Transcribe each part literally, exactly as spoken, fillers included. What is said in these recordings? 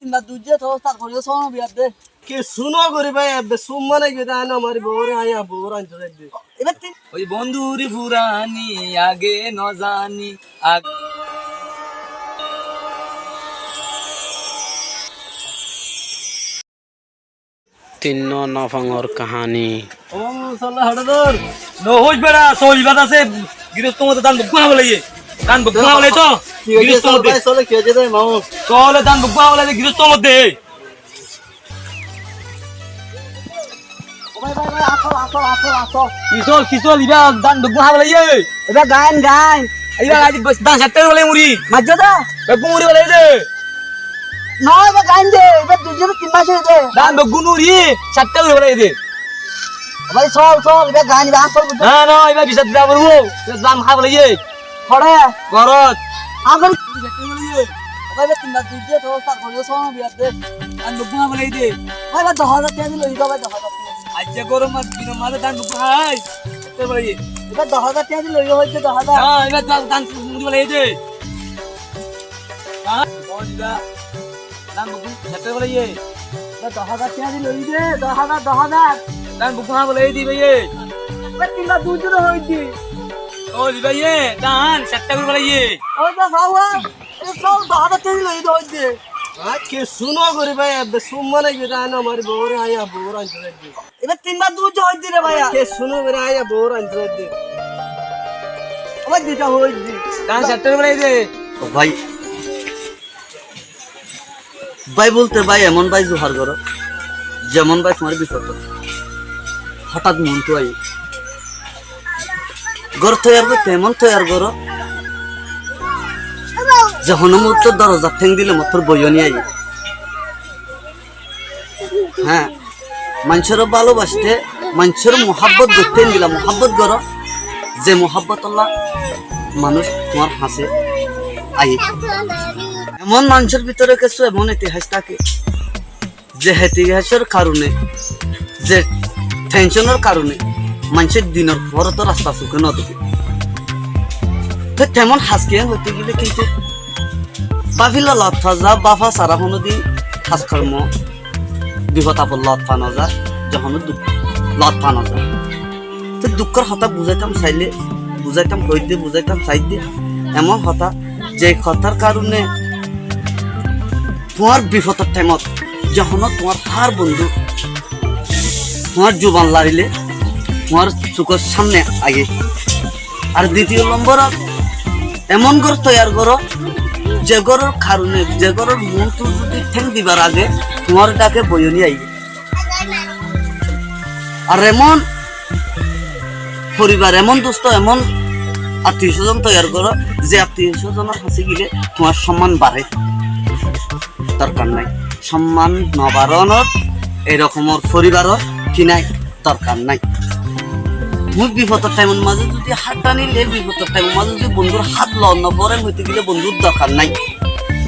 Na dujje to tar koriyo sono biyar de. Kessú no gori bái, ebbe summa nai gede, añí no mari, bóre añí bóre añí to zaidde. Ebar tin- Ói bonduri furani age no zani, ag- Tin no nafangor kahani. Ó, sólla, hoçé dór. No hoic beça, sólla, ibá asé, girosto modde dan bukku hábalaiyé. Dan bukku hábalaiyé to, ki hoiye, girosto modde. Sólla, ki hoiye de, mamu? Sólla, dan bukku hábalaiyé de, girosto modde. Ó bái, bái, bái, asó, asó, asó, asó. Kisol, kisol, ibá dan bukku hábalaiyé. Ibá gain, gain. Ibá gain, bas, dan satta gori félaiye muri. Majjó da? Beggún muri félaiye de. No, ibá gain de, ibá dui zon tin mas óiye de. Dan beggún muri, satta gori félaiye de. Bái, sol, sol, ibá gain, ibá asol bujo. Na, na, ibá bisar dita foribó. Ibá dan há félaiye. Hore? Gorot. Agar ibá tin mas dui zon to sar koriyo sono biyar de. Dan beggún há félaiye de. Bái, bái, doc házar tiyá di loi, bái, doc házar tiyá. Aijja gorom mas, dino mas dan beggún hái. Ibá doc házar tiyá di loiyo hoiye de, doc házar. Há, ibá dan, dan muri félaiye de. Há, ó ibá. Dan bukku satta gori félaiye. Ibá doc házar tiyá di loiyo de, doc házar, doc házar. Dan bukku há félaiye de bái. Ibá tin mas dui zon hoiye de. Ó bái, dan satta gori félaiye. Ó bái, há, há. E sólla, doc házar tiyá di loiyo de hoiye de. Há, kessú no gori bái, ebbe summa nai gede, añí no mari, bóre añí bóre añí to zaidde. Ibá tin mas dui zon hoiye de re bái. Kessú no gori, añí bóre añí to zaidde. Abar dita hoiye de. Dan satta gori félaiye de. Ó bái. Bái bolte bái, emon bái zuhar goró, zemon bái tuáñr bifodot hotát montu aiyé. Gór toiyar goitté emon toiyar goró, ze honó muhúrto dorozat théng dile mottor boiyóni aiyé. Há, maincóre bálobaicté, maincóre muhábbot goitté endilla muhábbot goró, ze muhábbotolla manúic tuáñr hañsé aiyé. Emon maincór bútore kessú emon itihas táke, ze itihasor karone, ze thenconor karone maincé dinor foóroto rasta suké no deké. Te temon has kiyé hoité gelé kintu báfilla lot fa za, báfa sára honódin has kormo bifot afot lot fa no za, ze honó duk-, lot fa no za. Te dukkór hotá buzáitam sailé, buzáitam hoidde, buzáitam saidde, emon hotá, ze hotár karone tuáñr bifotor thaimot ze honó tuáñr hár bondú tuáñr zuban larilé tuáñr sukór sámne aiyé. Ar ditiyo lomborot emon gór toiyar goró, ze góror karone, ze góror muúntu zudi théng dibar age tuáñr dháke boiyóni aiyé. Ar emon foribar, emon dusto, emon attiyo sózon toiyar goró, ze attiyo sózonor hañsé gelé tuáñr somman baré. Dorkar nái. Somman no barónor ei rokomor foribaror ki nái? Dorkar nái. Tuñí bifotor thaimor mazé zudi hát tanilé, bifotor thaimor mazé zudi bondúr hát lot no foré, hoité gelé bondúr dorkar nái.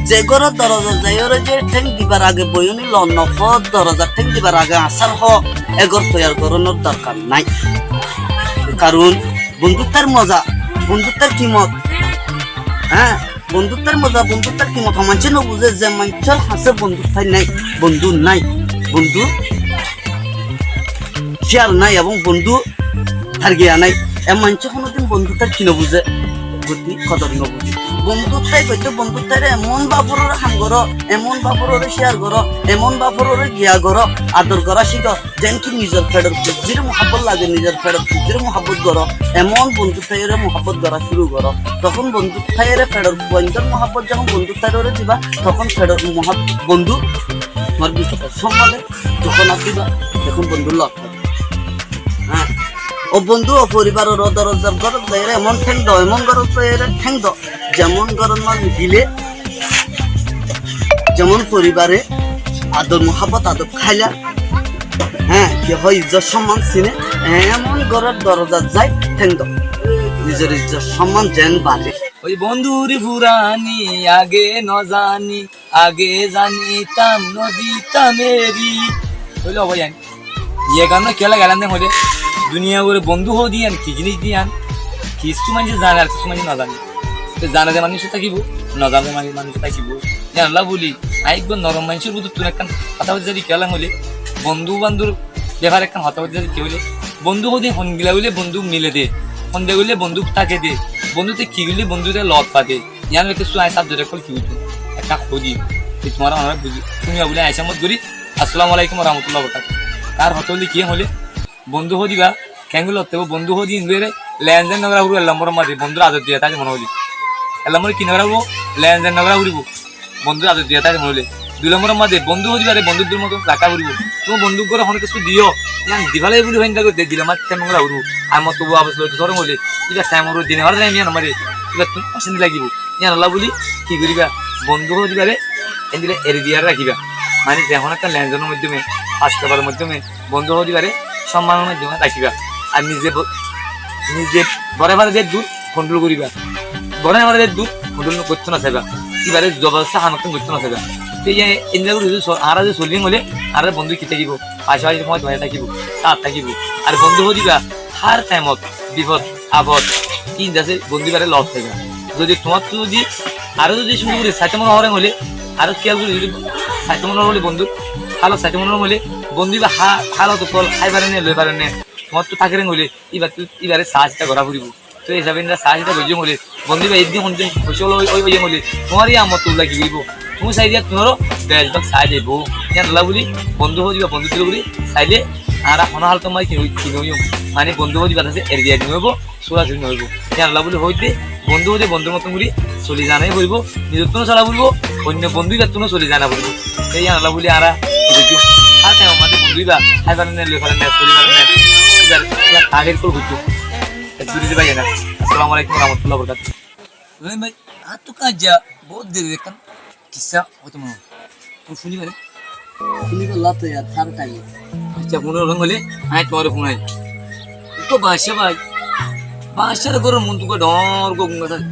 Ze góror dorozat zaiyóre ze théng dibar age boiyóni lot no fo, dorozat théng dibar age asár ho, e gór toiyar gorónor dorkar nái. Karon bondúttar moza, bondúttar kimot, há, bondúttar moza, bondúttar kimot maincé no buzé, ze maincór hañsé bondúttai nái, bondú nái, bondú cíyar nái ebong bondú targiya nái. E maincé honódin bondúttar ki no buzé, goti kodor no buzé. Bondúttai goitté bondúttaire emon báforore ham goró, emon báforore cíyar goró, emon báforore giya goró, ador gorá cíko. Zeénki nizor feçor fuijjire muhábbot lage, nizor feçor fuijjire muhábbot goró, emon bondúttaire muhábbot gorá cúru goró. Tokón bondúttaire feçor fuaindor muhábbot zehón bondúttaire diba, tokón feçor muhá-, bondú tuáñr bifotor somman de, tokón ar diba, tokón bondúr lot. Há. Ó bondú, ó foribaror ó dorozar górot zaiyóre emon théng do, emon górot zaiyóre théng do, zemon górot mazé gilé, zemon foribare ador muhábbot, ador háila, há, ki hoó, izzot somman siné, emon góror dorozat zai théng do. Nizor izzot somman zeén baré. Ói bonduri furani age no zani, age zanitam no ditam eri. Hoilé ói bái, iyan. Iye gan kiyólla gailam de hoilé, duniyar uore bondú hoó de iyan ki zinis de iyan, kissú maincé zane ar kissú maincé no zane. Te zane de manúic tákibo, no zane de manúic, manúic tákibo. Yíanolla bóli, aññí eggúa norom maincór bútottún ekkán hotá hoitá zadi kiyólla hoilé, bondú bandúr befare ekkán hotá hoitá zadi kiyólla hoilé, bondú hoóde hondilla goille bondú mile de, hondilla goille bondú táke de, bondúte ki goille bondúre loot fa de. Yíanor kessú aññí sábjek ókkol ki buijjúm, ekkán hoódi, te tuáñra onorá buzi, fúniba bóli aññí aicá mot gorí. Assalamu alaikum wa rahmatullahi wa barakatuhu. Tar hotá hoilé ki hoilé, bondú hoódiba, keéngori loot táibo, bondú hoódi endilla len zen no gorá foribo, ek lombor mazé bondúre azor diya táke mone hoilé. Ek lombor ki no gorá foribo, len zen no gorá foribo, bondúre azor diya táke mone hoilé. Dui lombor mazé bondú hoódibare bondúr moto raká foribo. Tuáñr bondúre honó kessú diyó, yían diféla bóli hoóin táke de, dile mazé tem no gorá foribo. Ar mottor bafas loi de sórom hoilé, íba tem ore dine hoór de yían amare, íbattún ocánti lagibo. Yíanolla bóli ki goríba, bondú hoódibare endilla eri diya rakíba. Mane ze honó ekkán len zenor maiddóme, askabador maiddóme, bondú hoódibare sommanor maiddóme rakíba. Ar nize bo-, nize bore fare de dur kontrol goríba. Bore fare de dur kontrol goittó no saiba. Ibare zobordosti hanottún goittó no saiba. Te yían endilla gorí zodi so-, añára zodi solí hoilé, añárar bondú ki tákibo? Fañsé fañsé somot tákibo, sát tákibo. Ar bondú hoódiba, hár taimot bifot afot, tin dase bondú ibare loot faiba. Zodi tuáñttú zodi aró zodi cúndor gorí saitó mone hoór hoilé, aró kiyal gorí zodi saitó mone hoór hoilé bondúr hálot saitó mone hoór hoilé, bondú iba há-, hálot ókkol hái fare né, loi fare né, tuáñttú táke hoilé, ibattú, ibare saácita gorá foribo. Toi hísabe endilla saácita goijjó hoilé, bondú iba eddin hondilla hoicé óla ói, ói, ói hoilé, tuáñr yían mottor ulla ki goríbo? Tuñí sailé tuáñró beci bák saácita dibo. Yíanolla bóli bondú hoódiba, bondú dil gorí sailé añára honó hálotor mazé ki no, ki no óiyum. Mane bondú hoódiba asé eri diya di no óibo, sórazori no óibo. Yíanolla bóli hoóide, bondú hoóide bondúr moton gorí soli zana foribo, nizottúnó sola foribo, oinno bondú ibattúnó soli zana foribo. Te yíanolla bóli añára ki goijjúm? Hár taimor mazé bondú iba hái fare né, loi fare né, soli fare né, ibar, ibar target ókkol goijjúm. Ek duri diba yían. Assalamu alaikum wa rahmatullahi wa barakatuhu. Ibrahim bái, añáttu kaijja bout deri ekkán kissá hoito mone hoó. Fúni fare? Fúni fare, yar, tar kaijja. Accá, fúni fare hoilé, aññí tuáñre fúnai. Uggúa baccá bái, baccár góror muúntu uggúa dhoóñr uggúa gun gas asé.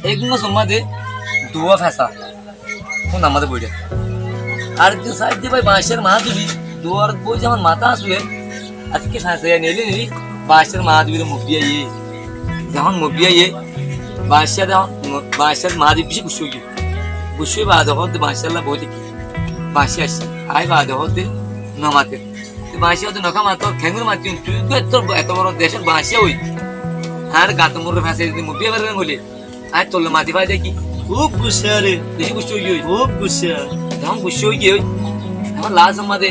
E gun gasor mazé duwá fesa. Fúnor mazé boiçé. Ar ekdin saidde bái baccár maá duli, duwár boi zehón matá asé, aijja fesa yían neilé neilé, baccár maá duli mobbi aiyé. Zehón mobbi aiyé, baccá zehón, baccár maá duli beci guccá óiye. Guccá ói baade hoódde baccálla boói táki. Baccá aiccé, aái baade hoódde no mater. Te baccá hoódde no ká mator, keéngori matiyum, tui eto, eto boro decór baccá ói. Añár gator muúre fesa zodi mobbi aiyé fare hoilé, aññí tolloi mati fai de ki? Kúb guccá re. Beci guccá óiye. Kúb guccá. Zehón guccá óiye, ehón lastor mazé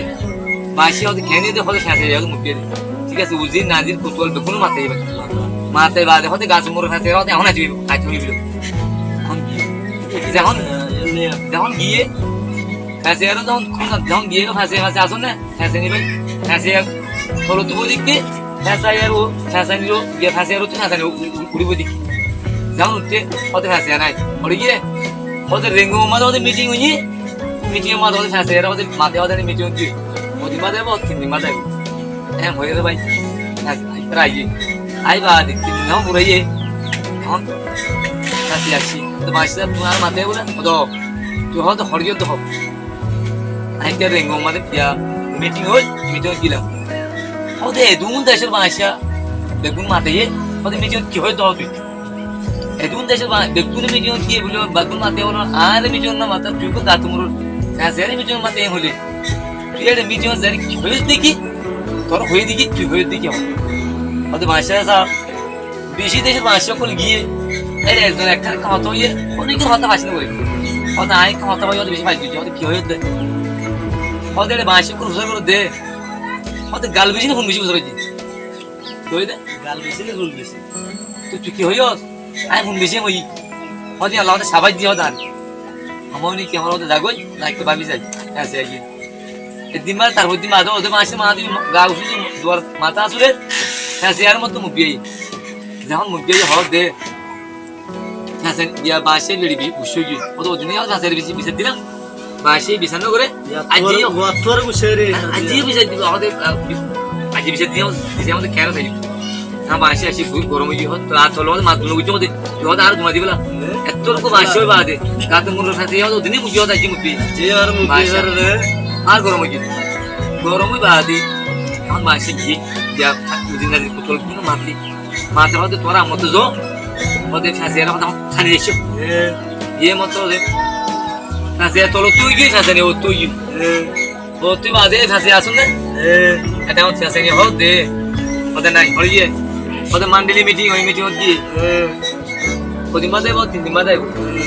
baccá hoódde keéne de hoódde fesa yían mobbi aiyé de. Thík asé, uzir nazir kutual beggúne mataiyé bái. Matai baade hoódde gasor muúre fesa yían hoódde ehón aitó óibo, aitó óibo. Ehón giyé. Zehón, zehón giyé, fesa yían zehón, zehón giyé fesa, fesa asé né? Fesa ni bái, fesa yían tolottu boi deikke, fesa yían o, fesa ni o, giyé fesa yían o, fesa ni u-, u-, uçí boi deikke. Zehón uiththé, hoódde fesa yían nái. Hoçé giyé? Hoódde rengu mazé hoódde miting óiye, miting or mazé hoódde fesa yían hoódde mate hoódde miting óiye. Dui din bade aibo, tin din bade aibo. Ehón hoiyé de bái, fesa yían aiyé. Aái baade tin din ehón furaiyé, ehón fesa yían aiccí. Hoódde baccá, tui añáre mate bóle, hoódde, tui hoódde hoçé giyé de hoó. Aññí ekká rengu mazé biya miting óil, miting ot giyílam. Hoódde edún decór baccá beggún mataiyé, hoódde miting ot ki hoiyós de hoó tui? Edún decór ba-, beggúne miting ot giyé bóli beggún mataiyé bóli, añáre miting ot no matar, tui uggúa gator muúr fesa yíanre miting ot mataiyé hoilé, tui eçé miting ot zaiyóre ki hoiyós de ki? Toré hoiyé de ki, tui hoiyós de ki? Hoódde baccá sáb, beci decór baccá ókkol giyé, eçé ekzon ekkán ekkán hotá hoiyé, honikkan hotá faic no gorí. Hoódde aññí ekkán hotá hoiyí, hoódde beci faic goijjí, hoódde ki hoiyós de? Hoódde eçé baccá ókkol fusár goródde, hoódde gal beci né fúin beci fusár goijjé? Ki hoiyé de? Gal beci né fúin beci? Tui, tui ki hoiyós? Aññí fúin beci hoiyí. Hoódde yían lagódde sabáic diyé hoódde añáre. Aññí hoóni ki hoódde zagói, na ekká báfi zai. Fesa yían aiyé. Ek din bade, tarfor din bade, hoódde baccá maá duli gaa uçí duwár matá asé, fesa yían or motto mobbi aiyé. Zehón mobbi aiyé hoódde, fesa yían, baccá beci bi-, guccá óiye. Hoódde odin yó fesa yían re beci bisar dilam. Baccá bisar no goré. Aijjó, aijjó bisar dibo, hoódde, ah, bi-, aijjó bisar dilam, bisar hoódde keén saiyo? Añár baccá aiccé, bóut gorom óiye, hoódde, tor, tor lói mazé duna goijjé hoódde, tui hoódde añáre duna dibolla. Ettór uggúa baccá ói baade, gator muúr fesa yían hoódde odin mobbi aiyé, aijjó mobbi. Aijjó ar mobbi baccá. Ar gorom óiye. Gorom ói baade, ehón baccá giyé, giyá, uzir nazir kutual beggúne mate. Mate hoódde tuáñra ammáttu zo, Hoóde Fasiya hoóde hán aiccé. Hé. Iyé mottor de. Fasiya tolottú óigiyoi, Fasiya ne ottú óigiyoi. Hé. Ottú baade Fasiya asón né? Hé. Ete hoóde Fasiya ne hoóde. Hoóde nai, hoóde iyé. Hoóde mandili miting óiye, miting óiye. Hé. Hodin baade aibo, tin din baade aibo. Hé.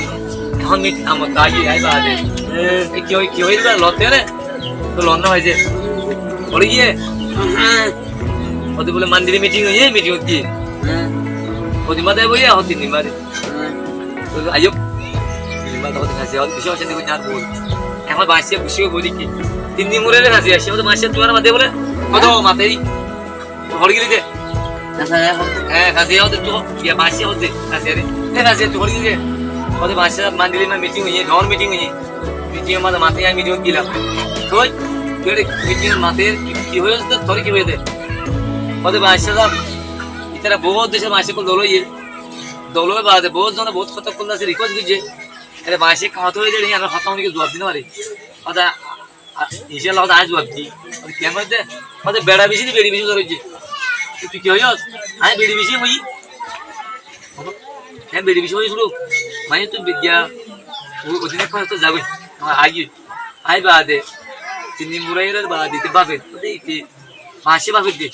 Ehón mit-, amot aiyé, aiyé baade. Hé. E ki ói, ki ói, lotte né? Toi lon no hoiye. Hoóde iyé. Hé. Hoóde bóle mandili miting óiye, miting óiye. Hé. Hodin baade aibo iyé, ehón tin din baade. Hé. Toi aiyók. Tin din baade hoóde Fasiya, hoóde beci ocanti goijjé ar boi. Ehón Fasiya beci boi ki. Tin din fore Fasiya aiccé, hoóde Fasiya tuáñra mate bóle. Hoóde o mate. Tui hoçé geli de? Fasiya hoóde. Hé, Fasiya hoóde tui ho-, iya, Fasiya hoóde, Fasiya re. E Fasiya tui hoçé geli de? Hoóde Fasiya mandili ma miting óiye, dhoóñr miting óiye. Miting or maze mate añí miting ot gelam. Toi, tui ere miting or maze ki, ki hoiyé de, tor ki hoiyé de? Hoóde Fasiya sáb, itara bout decor Fasiya ókkol dol óiye. Dol ói baade bout zone bout hotá ókkol asé request goijjé. Ere Fasiya ekká hotá hoiyé de, ere añára hotá uniki zuab di no fari. Hotá Ar incállah, hoóde añí zuab di. Hoóde kiyá hoiyé de? Hoóde beça beci ni beri beci zor óiye. Tui ki hoiyós? Añí beri beci hoiyí. Añí beri beci hoiyí cúru. Mane tui be-, giya, o-, odin ek hotá zagói. Añí aiyí. Añí baade. Tin din fore aiyóre baade ite bafe. Hoóde ite Fasiya bafe de.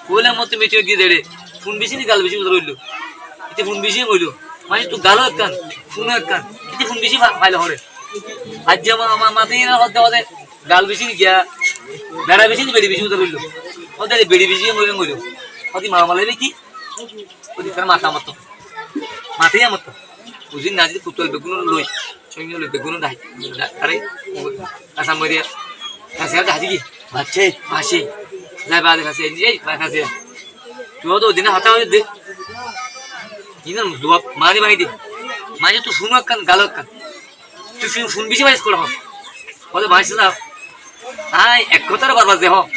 Hoile mottor miting ot giyé de ere, fun beci ni gal beci buzar óilo. Ite fun beci hoilo. Mane tui galo ekkán, funo ekkán. Ite fun beci fa-, faila hoóre. Aijja ma-, ma-, mate iyóre hoóde hoóde gal beci ni giya, beça beci ni beri beci buzar óilo. Hoóde ere beri beci hoóilo, hoóilo. Hoóde mamala óile ki? Hoóde tar mata motto. Mata iya motto. Buzí no zodi futual beggún loi. Sóinno loi beggún dahái, da-, aré, asam gorí, Fasiya dahái di ki? Baccé. Baccé. Zai baade Fasiya, ei, ba Fasiya. Tui hoóde odin hotá hoiyé de. Inor zuab mari mari de. Mane tui funo ekkán, galo ekkán. Tui fun, fun beci faiyós hoçé hoó. Hoóde Fasiya sáb. Añí ek hotá re bar bar ze hoó.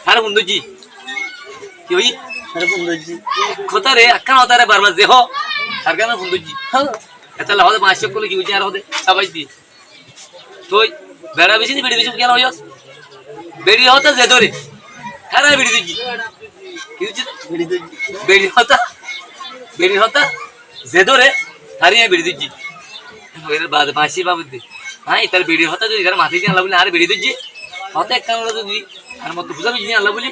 Tare fun dóijji. Ki hoiyí? Tare fun dóijji. Ek hotá re, ekkán hotá re bar bar ze hoó. Tar gane fun dóijji. Há. Etolla hoóde Fasiya ókkole ki goijjé añáre hoóde, sabais di. Tui beça beci ni beri beci kiyá hoiyós? Beri hotá ze dóre. Tarare beri dóijji. Ki hoiyé? Beri dóijji. Beri hotá. Beri hotá ze dóre. Tarare beri dóijji. Hoiyóre baade Fasiya bafe de. Añí itar beri hotá zodi itar mate di Allah buli añáre beri dóijje. Hotá ekkán ore zodi añár motto buzá buzí Allah buli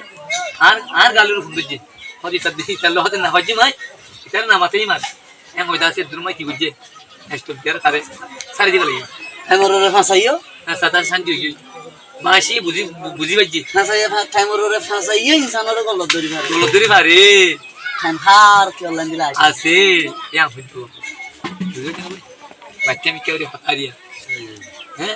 añár, añár galor fun dóijje. Hoóde itar, itar loi hoóde no faijjé mai. Itar no mate di mai. Eén hoóde asé, eddur maze ki goijjé? Estop diyóre tare sári diba lage. Thaimor ore fañsaiyó? Añsa, tare cánti ói giyói. Baci buzí, bu-, buzí faijjé. Fañsaiyó, fa-, thaimor ore fañsaiyó, insanore golot dóri fare. Golot dóri fare. Thaim hár ki ollán dila asé. Asé, eén hoito. Buzí faijjó? Baicca mikká gori hotá diya. Hé?